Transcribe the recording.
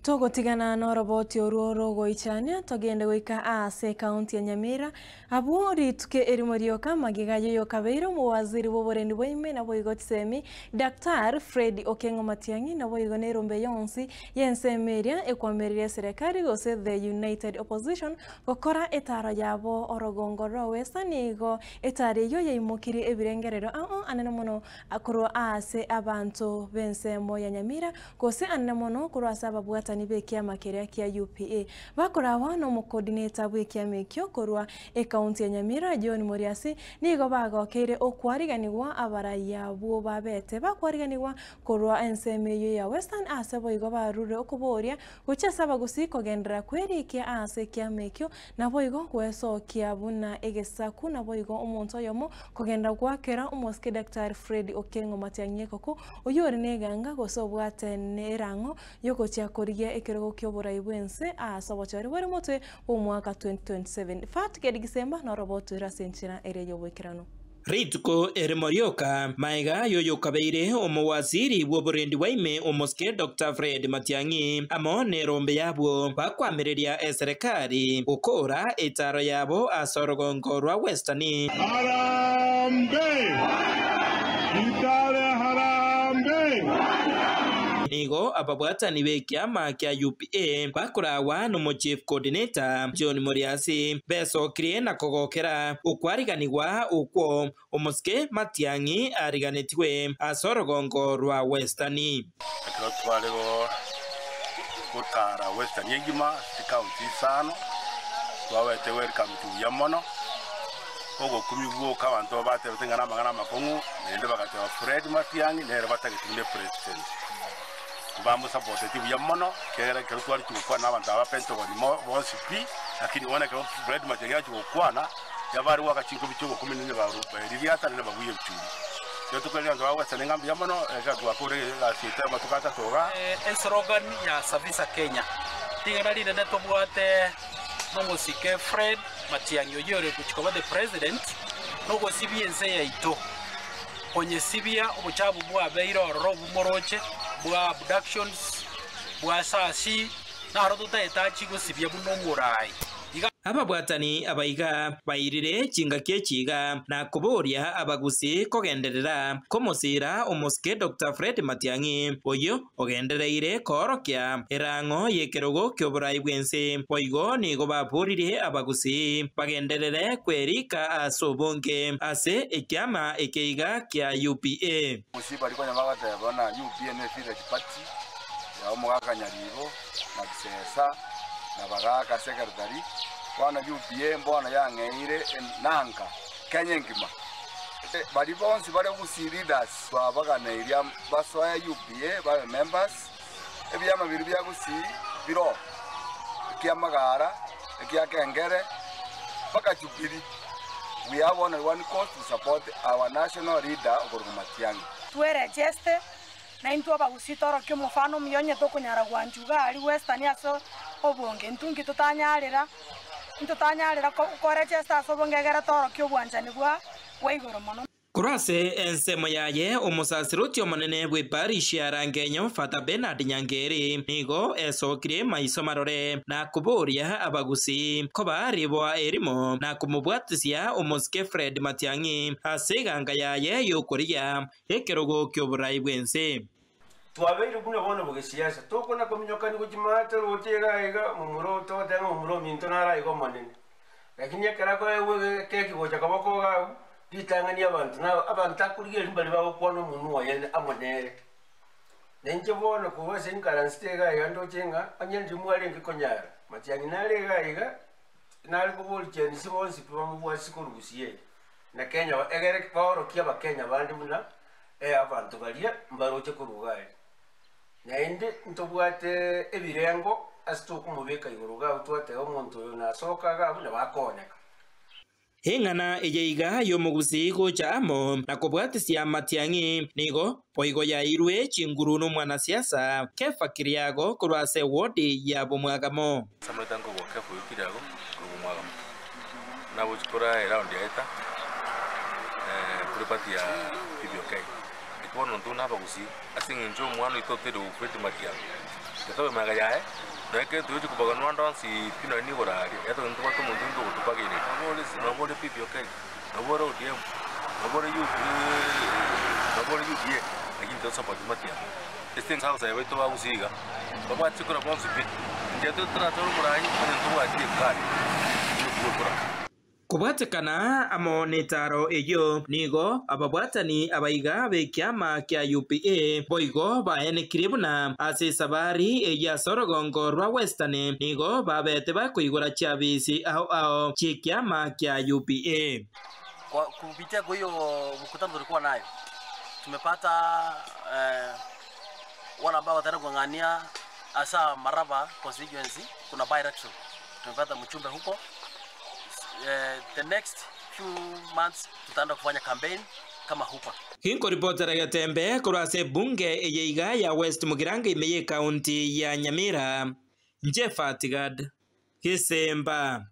Togotigana noroboti orwo rogoichania, togende goika aase ekaunti ya Nyamira, abwo rituko erimo rioka magega y'oyokabeire omowaziri bw'oborendi bwa ime naboigo chisemi, Daktari Fred Okengo Matiang'i naboigo nerombe yonsi y'ensemo eria ekwamerire eserekari gose The United Opposition gokora etaro yabo orogongo rwa Western nigo etaro eyio yaimokirie ebirengererio ao anene mono korwa aase abanto b'ensemo ya Nyamira Gose anene mono korwa ase ababwatani b'ekiama keria kia UPA. Bakoragwa n'omokodineta bw'ekiama ekio korwa ekaunti ya Nyamira, John Moriasi, nigo bagokeire okwariganigwa abarai abwo babete bakwariganigwa korwa ensemo eyio ya Western ase boigo barure okoboria gochia ase abagusii kogenderera kwerikia ase ekiama ekio naboigo gwesokia buna egesaku naboigo omonto oyomo kogenderera goakera omosike Daktari Fred Okengo Matiang'i Ekoko Oyio ore neganga, gose obwate nerang'o y'ogochia korigia ekerogo ki'oborai bw'ense aase obochori bore motwe bw'omwaka 2027. Fat Gedi Gisemba norobotoire ase enchera eria y'oboikeranu. Rituko erimo rioka maega y'oyokabeire omowaziri bw'oborendi bwa ime omosike Doctor Fred Matiang'i amo nerombe yabwo bakwamireria eserekari gokora etaro yabo ase orogongo rwa Western. Harambee! Kitale harambee! Nigo ababwatani b'ekiama kia UPA bakoragwa n'omochief coordinator John Muriasi besokirie na kogokera okwariganigwa okwo omosike Matiang'i ariganetigwe ase orogongo rwa Western. Ekero tware gotara Western engima ase chikaunti isano, twabete welcomed buya mono, ogokumia gwoka abanto batebete ng'a namang'ana amakong'u, naende bagateba Fred Matiang'i nere batagete buna epresident. Mbamosapoteti buya mono, ekiagera ekero tware gokwana na abanto aba ba Pentagon bonsi pi, lakini bono ekero Fred Matiang'i achia gokwana, yabare goaka chinkobi chi'ogokumia nende barubairiria ata nende babuya ebichuri. Ekero tokoereria abanto ba Western ng'a mbuya mono, ekero twakore egasi yaito amatuko atato iga. Eslogan ya Servisa Kenya, Ring'ana rinene tobwate nomosike Fred Matiang'i oyio ore gochia koba the president, nogosibia ense yaito, konyesibia obochafu bwabeire ororo obwo moroche bwa abductions, bwa sasi, naro totaete achie gosibia buna omorai. Iga. Ababwatani abaiga bairire chingaki echi iga na koboria abagusii kogenderera komosiira omosike Doctor Fred Matiang'i oyio ogendereire koorokia erang'o y'ekerogo ki'oborai bw'ense. Boigo nigo baboririe abagusii bagenderere kwerika ase obonge ase ekiama eke iga kia UPA. Gusii baria konya bagoteba buna UPA ne village party ya omogaka Nyaribo na Kisesa na bagaaka secretary, bono UPA mbono yang'eire nanka Kenya engima. Baria bonsi bare Gusii leaders twabaganeirie basoe UPA babe members, ebiama biria bia Gusii biro, ekia Magara, ekia Kengere, mpaka Jubilee. We have only one cause to support our national leader okorokwa Matiang'i. Tweregeste, Na intwe abagusii torokie omofano omuya onye tokonyara gwanchwa iga aria Western ase obonge. Intwe inki totanyarera, intotanyarera koregesta ase obonge egere torokie obwanchani bwa bwa igoro mono. Korwa ase ensemo yaye, omosasiroti omonene bw'eparish ya Rangenyo, Father Bernard Nyangeri, nigo esokirie maiso marore na koboria abagusii koba riboa erimo na komobwatisia omosike Fred Matiang'i ase eganga yaye y'okorigia Ekerogo ki'oborai bw'ense. Twabeire buna bono bw'gesiasa, tokona kominyokania gochia maate roche iga iga, momura oo togoteba ng'a momura ominto naro aiga omonene. Lakini ekero akoegwa egekeki gocha koboko iga agwo, ritang'ani abanto na abanto akorigereria mbaria bagokwana omonwa oye amo nere. Na inche bono korwa ase inkaransete iga iga ndoche ng'a onye ndiri mwarenge konyara, matiang'i nare iga iga, nare koboria chianisi bonsi pi bamobwatisi korwa gusii eye. Na Kenya egere baorokie abakenya bande buna abanto baria mbaroche korwa iga aria. Naende ntobwate ebirengo ase tokomobeka igoro iga abwo twateba omonto oyo nasoka iga abwo nabo akooneka. Eng'ana eye iga y'omogusii gocha amo na kobwatisia amatiang'i nigo boigo yairwe chinguru n'omwanasiasa Kefa Kiriago korwa ase ewodi ya Bomwagamo. Samwete nkobua Kefa oyio Kiriago korwa Bomwagamo. Nagochia kora eround yaeta kore party ya BBOK. Eki bono intwe buna abagusii ase eng'encho omwana oito otere Fred Matiang'i. Gekabe magega yaye, na ekero togochia kobaganwa ande onsi pi nonye nigo aria, egento ntobwate omonto onde ogotobagereria. Nabo ore nabo ore PPOK, nabo ore ODM, nabo ore U nabo ore UDA, lakini tosapoti matiang'i. Ase ense abasae baito ba Gusii iga, babwate chikura bonsi pi, inche toratore omorai onye ntobwati ekari, nigo togokora. Kobwatekana amo netaro eyio, nigo ababwatani abaiga b'ekiama kia UPA boigo baenekirie buna ase esabari eyio ase orogongo rwa Western nigo babete bakoigora chiabisi ao ao chi'ekiama kia UPA. Kwa kupitia kwa hiyo mkutano tulikuwa nayo tumepata eh, wale ambao wataenda kung'ang'ania hasa Maraba constituency, kuna by election tumepata mchumbe huko eh, the next few months tutaenda kufanya campaign kama hupa. Ginkoripotera Getembe korwa ase ebunge eye iga ya West Mugirango ime ye ekaunti ya Nyamira, Jeff Atigad, Gesemba.